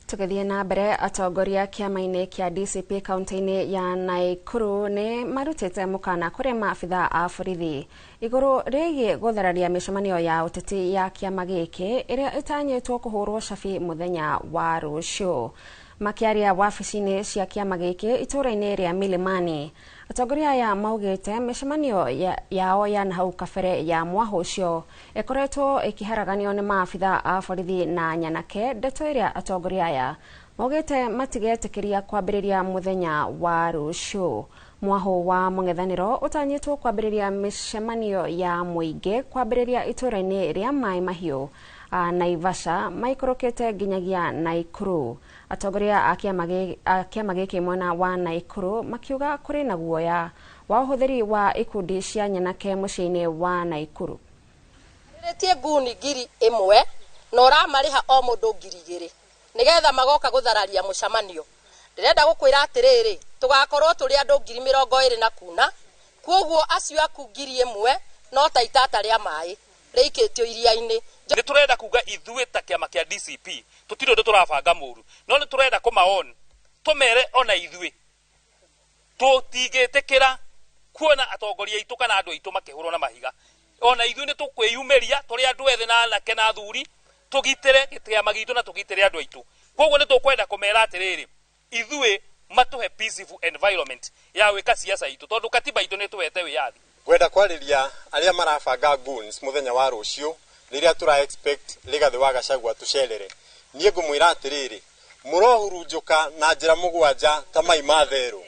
Tũgĩthiĩ na mbere, atongoria kĩama-inĩ kĩa DCP kaunti-inĩ ya Naikuru nĩ marutĩte mũkana kũrĩ maabitha a borithi igũrũ rĩgiĩ gũthararia mĩcemanio ya ũteti ya kĩama gĩkĩ ĩrĩa ĩtanyĩtwo kũhũrwo cabi mũthenya wa rũciũ. Makĩaria wabici-inĩ cia kĩama gĩkĩ itũũra-inĩ rĩa Milimani, atongoria aya maugĩte mĩcemanio yao ya nahau kabere ya mwahũ ũcio ĩkoretwo ĩkĩharaganio nĩ maabitha a borithi na nyanake, ndeto ĩrĩa atongoria aya maugĩte matigetĩkĩria kwambĩrĩria mũthenya wa rũciũ. Mwahũ wa mũng'ethanĩro ũtanyĩtwo kwambĩrĩria mĩcemanio ya mũingĩ kwambĩrĩria itũũra-inĩ rĩa Maĩ Mahiũ, Naivasha, maikũrũkĩte nginyagia Naikuru. Atongoria a kĩama gĩkĩ mwena wa Naikuru makiuga kũrĩ na guoya wa ũhũthĩri wa ikundi cia nyanake mũciĩ-inĩ wa Naikuru. Rĩrĩtie nguni 1000 na ũramarĩha o mũndũ 2000 nĩgetha magoka gũthararia mũcemanio. Ndĩrenda gũkwĩra atĩrĩrĩ, tũgakorwo tũrĩ andũ 20,000 na kuna, kuoguo acio aku 1000 no ta itata rĩa maĩ rĩikĩtio iria-inĩ. Nĩ tũrenda kuga ithuĩ ta kĩama kĩa DCP tũtirĩ ũndũ tũrabanga mũru, no nĩ tũrenda kũmaon tũmere ona ithuĩ tũtingĩtĩkĩra kuona atongoria aitũ kana andũ aitũ makĩhũrwo na mahiga. Ona ithuĩ nĩ tũkwĩyumĩria tũrĩ andũ ethĩ na anake na athuri tũgitĩre kĩama gitũ na tũgitĩre andũ aitũ. Koguo nĩ tũkwenda kũmera atĩrĩrĩ, ithuĩ matũhe peaceful environment ya gwĩka siasa itũ, tondũ katiba itũ nĩ tũhete wĩyathi. Ngwenda kwarĩria arĩa marabanga goons mũthenya wa rũciũ rĩrĩa tũra expect Rigathĩ wa Gachagua tũcerere. Niĩ ngũmwĩra atĩrĩrĩ, mũrohurunjũka na njĩra mũgwanja ta mai ma therũ.